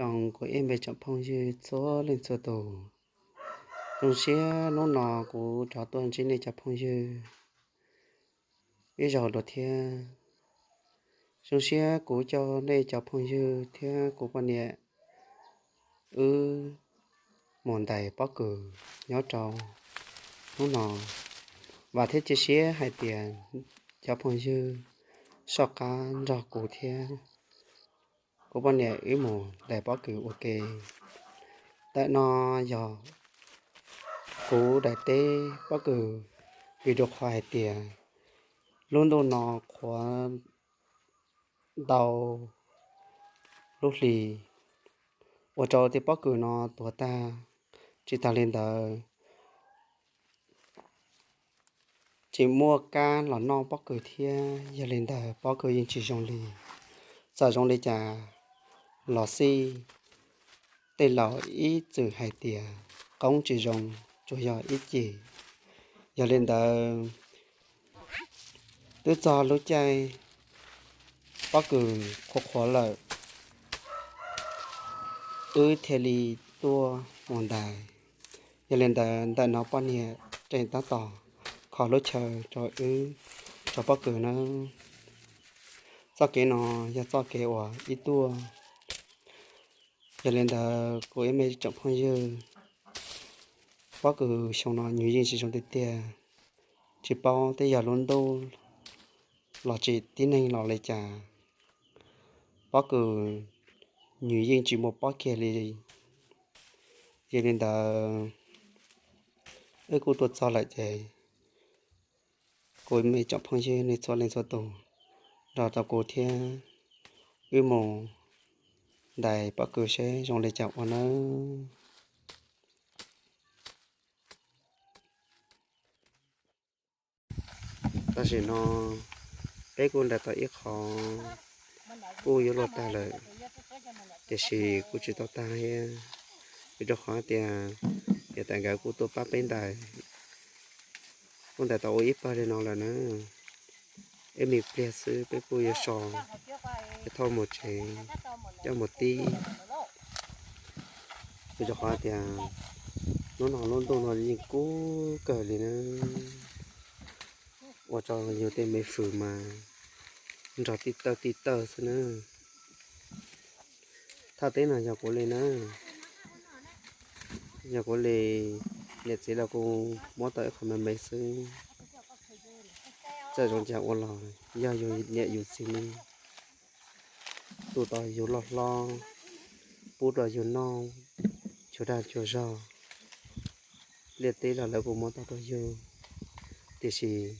Zoo kuv ib me tsoom phooj ywg txhua leej txhua tus, zoo siab hnub no kuv rov tuaj ntsib nej cov phooj ywg ib zaug dua thiab. Zoo siab kuv coj nej cov phooj ywg thiab kuv poj niam wb mus ntais pob kws nyob rau hnub no. Vam thiab cia siab hais tias cov phooj ywg soj qab nrog kuv thiab kuv poj niam wb mus ntais pob kws ua ke. Ntawm no yog kuv daim teb pob kws, vim rau qhov hais tias lub ntuj no qhuav ntau lub hli, ua rau tej pob kws no tuag tag. Tsis tas li ntawd, tsis muaj kab los noj pob kws thiab, yog li ntawd pob kws yeej tsis zoo li. Txawm zoo li cas los xij, tej laus ib txwm hais tias qoob tsis zoo, tsuas yog ib cim. Yog li ntawd, twb txog lub caij pob kws qhuav qhuav lawm, wb thiaj li tuaj mus ntais. Yog li ntawd, ntawm no poj niam tseem tab tom kho lub chaw rau wb tso pob kws na. Txoj kev no yog txoj kev uas ib tuaj. Yog li ntawd kuv ib me tsoom phooj ywg, pob kws xyoo no nws yeej tsis zoo tiag tiag. Tsis paub twb yog lub ntuj los tsis tib neeg los li cas, pob kws nws yeej tsis muaj pob kiag li. Yog li ntawd, wb kuj tuaj txog lawm ces kuv ib me tsoom phooj ywg nej txhua leej txhua tus nrog rau kuv thiab wb mus ntais pob kws seb zoo li cas ua nawb. Tam sim no peb kuj ntais tau ib qho, kuj yuav luag tag lawm, tiam sis kuj tsis tau tag thiab, vim rau qhov tias niam tais nkawd kuj tuaj pab peb ntais. Kuj ntais tau ua ib pawg li no lawm na. Ib me pliag xwb peb kuj yuav so, yuav thauj mus tsev, coj mus tib. Vim rau qhov tias hnub no lub ntuj no yeej kub kawg li na, ua rau yus tej me fwm mas nrog tib tawg tib tawg xwb na. Thaj teb no yog kuv li na, yog kuv li, niam txiv los kuj muab tau ib qho me me xwb. Txawm zoo cas ua los yog yus niam yus txiv ne, tu tau yus loj hlob, pub rau yus noj, cuag dag cuag zog, liaj teb los lawv kuj muab tau rau yus, tiam sis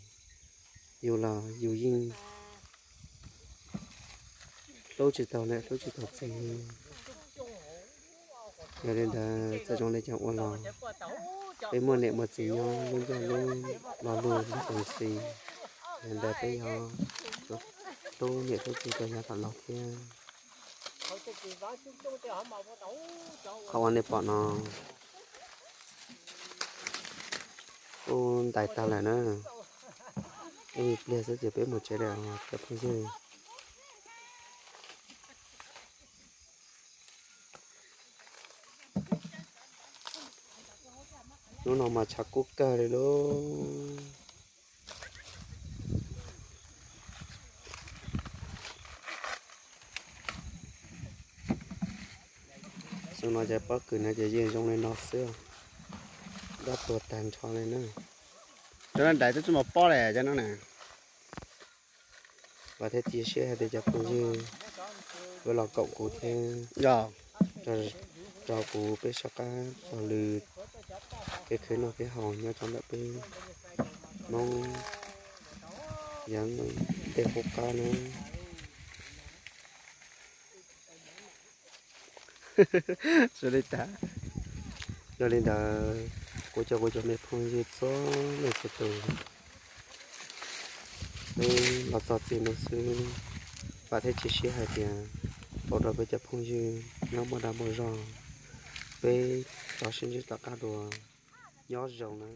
yus los yus yeej hlub tsis tau niam hlub tsis tau txiv. Yog li ntawd txawm zoo li cas ua los peb muaj niam muaj txiv nyob lub ncauj lub lo lus lub peev xwm, yog li ntawd peb yog hlub niam hlub txiv rau yav tom los thiab. Qhov uas nej pom no kuj ntais tag lawm na. Ib pliag xwb ces peb mus tsev lawm os cov phooj ywg. Hnub no mas tshav kub kawg li lauj. Xyoo no cov pob kws no ces yeej zoo li no xwb, dab tuag tag nrho li na. Cov no ntais twb tsis muaj pob li cov no na. Vam thiab cia siab hais tias cov phooj ywg yuav los koom kuv thiab, rau kuv peb soj qab taug lw, peb khwv noj peb haus nyob rau ntawm peb Hmoob yav tej qub qab na. Xws li tas, yog li ntawd kuv cov kuv cov me phooj ywg txhua leej txhua tus, peb los txog txij no xwb, vam thiab cia siab hais tias pub rau peb cov phooj ywg nyob muaj dag muaj zog, peb rov sib ntsib tom qab dua, nyob zoo na.